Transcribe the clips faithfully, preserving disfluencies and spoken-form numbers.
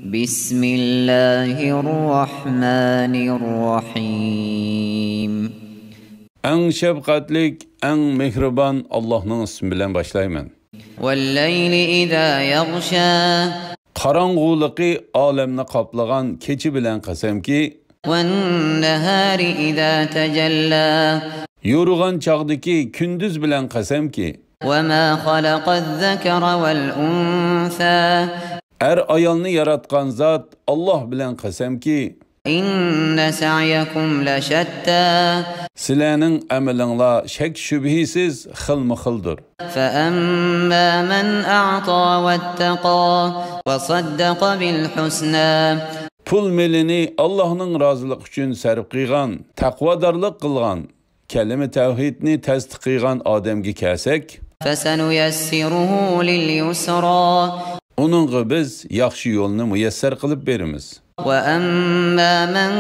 بسم الله الرحمن الرحيم. ئەڭ شەپقەتلىك، ئەڭ مېھرىبان ئاللاھنىڭ ئىسمى بىلەن باشلايمەن. والليل إذا يغشى. قاراڭغۇلۇقى ئالەمنى قاپلىغان كېچە بىلەن قەسەمكى، والنهار إذا تجلى. يورۇغان چاغدىكى كۈندۈز بىلەن قەسەمكى، وما خلق الذكر والأنثى. ئەر-ئايالنى ياراتقان زات ئاللاھ بىلەن قەسەمكى، إن سعيكم لشتى. سىلەرنىڭ ئەمىلىڭلار شەك-شۈبھىسىز خىلمۇ خىلدۇر. فأما من أعطى واتقى وصدق بالحسنى. پۇل-مېلىنى ئاللاھنىڭ رازىلىقى ئۈچۈن سەرپ قىلغان، تەقۋادارلىق قىلغان، كەلىمە تەۋھىدنى تەستىق قىلغان ئادەمگە كەلسەك، فسنيسره لليسرى. ئۇنىڭغا بىز ياخشى يولنى مۇيەسسەر قىلىپ بېرىمىز. وأما من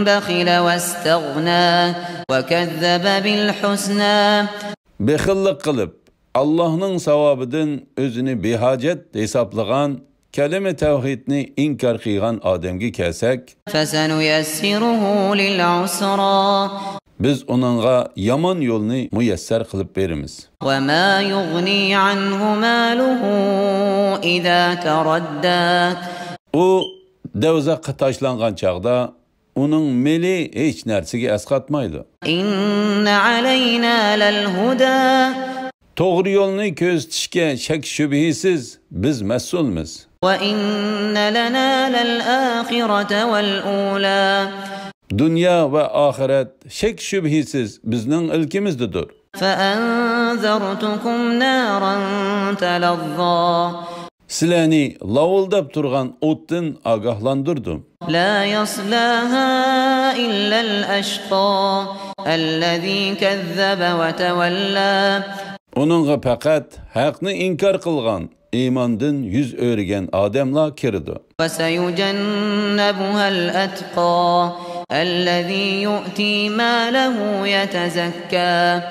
بخل واستغنى وكذب بالحسنى. بېخىللىق قىلىپ، ئاللاھنىڭ ساۋابىدىن ئۆزىنى بىھاجەت ھېسابلىغان، كەلىمە تەۋھىدنى ئىنكار قىلغان ئادەمگە كەلسەك، فسنيسره للعسرى. بىز ئۇنىڭغا يامان يولنى مۇيەسسەر قىلىپ بېرىمىز. وما يغني عنه ماله إذا تردى. ئۇ دوزاخقا تاشلانغان چاغدا ئۇنىڭ مېلى ھېچ نەرسىگە ئەسقاتمايدۇ. إن علينا للهدى. توغرا يولنى كۆرسىتىشكە شەك-شۈبھىسىز بىز مەسئۇلمىز. وإن لنا للآخرة والأولى. دۇنيا ۋە ئاخىرەت شەك-شۈبھىسىز بىزنىڭ ئىلكىمىزدىدۇر. فأنذرتكم نارا تلظى. سىلەرنى لاۋۇلداپ تۇرغان ئوتتىن ئاگاھلاندۇردۇم. لا يصلاها إلا الأشقى الذي كذب وتولى. ئۇنىڭغا پەقەت ھەقنى ئىنكار قىلغان، ئىماندىن يۈز ئۆرۈگەن ئادەملا كىرىدۇ. وسيجنبها الأتقى الذي يؤتي ماله يتزكى.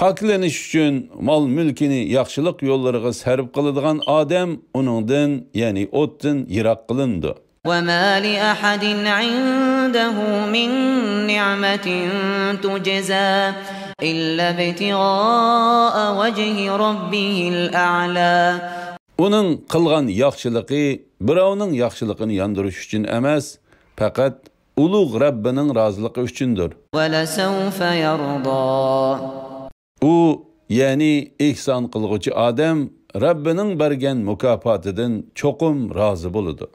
پاكلىنىش ئۈچۈن مال-مۈلكىنى ياخشىلىق يوللىرىغا سەرپ قىلىدىغان ئادەم ئۇنىڭدىن، يەنى ئوتتىن يىراق قىلىنىدۇ. وما لأحد عنده من نعمة تجزى إلا ابتغاء وجه ربه الأعلى. ئۇنىڭ قىلغان ياخشىلىقى بىراۋنىڭ ياخشىلىقىنى ياندۇرۇش ئۈچۈن ئەمەس، پەقەت ئۇلۇغ رەببىنىڭ رازىلىقى ئۈچۈندۇر. ولسوف يرضى. ئۇ، يەنى ئېھسان قىلغۇچى ئادەم رەببىنىڭ بەرگەن مۇكاپاتىدىن چوقۇم رازى بولىدۇ.